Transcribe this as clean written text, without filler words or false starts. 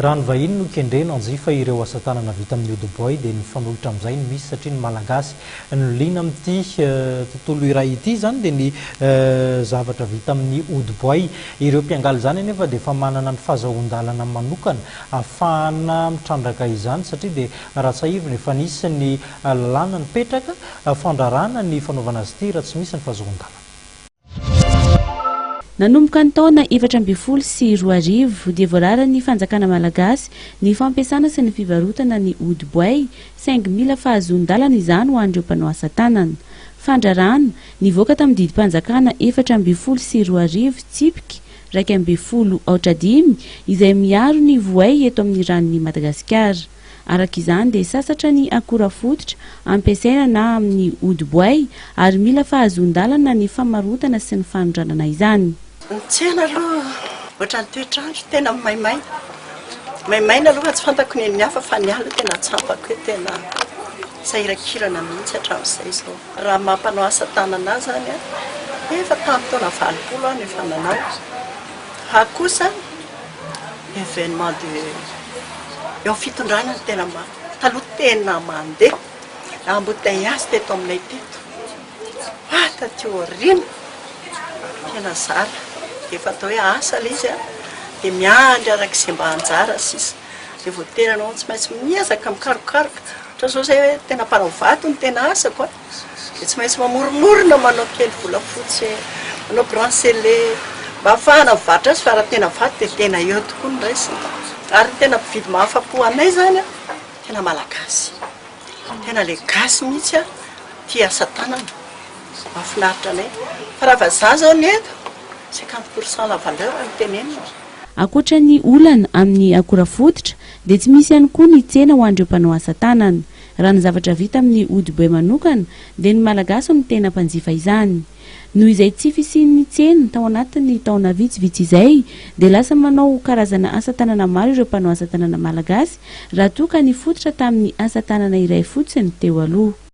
Raha ny vahiny no kendrena hanjifa ireo asa tanana vita amin'ny hodi-boay dia ny mifanolotra amin'izay no misy satria ny Malagasy no liana amin'ity tontolo iray ity izany dia ny zavatra vita amin'ny hodi-boay. Ireo mpiangaly izany anefa dia efa manana ny fahazahoan-dalana manokana ahafahana mitrandraka izany satria dia raha tsiahivina efa nisy ny lalàna nipetraka fandrarana ny fanaovana azy ity raha tsy misy ny fahazoan-dalana. Nanomboka ny taona 2014 dia voararan'ny fanjakana malagasy ny fampiasana sy ny fivarotana ny hodi-boay saingy mila fahazoan-dalana izany ho an'ireo mpanao asa tanana. Fandrarana, nivoaka tamin'ny didim-panjakana 2014 tsipika 11 aotra dimy izay miaro ny voay eto amin'ny ranon'i Madagasikara. Araka izany dia sasatra ny akora fototra ampiasaina na amin'ny hodi-boay ary mila fahazoan-dalana ny famarotana sy ny fanondranana izany. Ny tsena aloha ohatran'ny toetr'andro tena maimaina, maimaina aloha fa tsy fantako ny an'ny hafa fa ny ahy aloha tena tsapako hoe tena sahirankirana mihitsy hatramin'izay izao. Raha maha mpanao asa tanana ahy izany an, efa tamin'ny taona 80 aho no efa nanao, fa kosa événement de eo amin'ny fitondrana no tena mafy, taloha tena mandeha embouteillage teto aminay teto, fa taty aoriana tena zara, efa atao hoe asa ilay izy an, dia miandry araka izay mba anjara sisa, dia voatery ianao tsy maintsy miezaka mikarokaroka, ohatra izao izay hoe tena mpanao vato no tena asako an. Dia tsy maintsy mamoromorona manao kely volafotsy, manao bracelet mba ahafahana mivarotra azy fa raha tena vato dia tena eo tokoa no raisina. Ary ny tena mpividy mahafa-po anay izany an, tena malagasy. Tena ilay gasy mihitsy an, tia asa tanana. Mahafinaritra anay. Fa raha vazaha izao ny eto, 50 pour cent la valeur no tenenina. Ankoatra ny olana amin'ny akora fototra dia tsy misy ihany koa ny tsena ho an'ireo mpanao asa tanana. Raha ny zavatra vita amin'ny hodi-boay manokana dia ny Malagasy no tena mpanjifa izany. Noho izay tsy fisian'ny tsena tao anatin'ny taona vitsivitsy izay dia lasa manao karazana asa tanana maro ireo mpanao asa tanana malagasy raha toa ka nifototra tamin'ny asa tanana iray fotsiny teo aloha.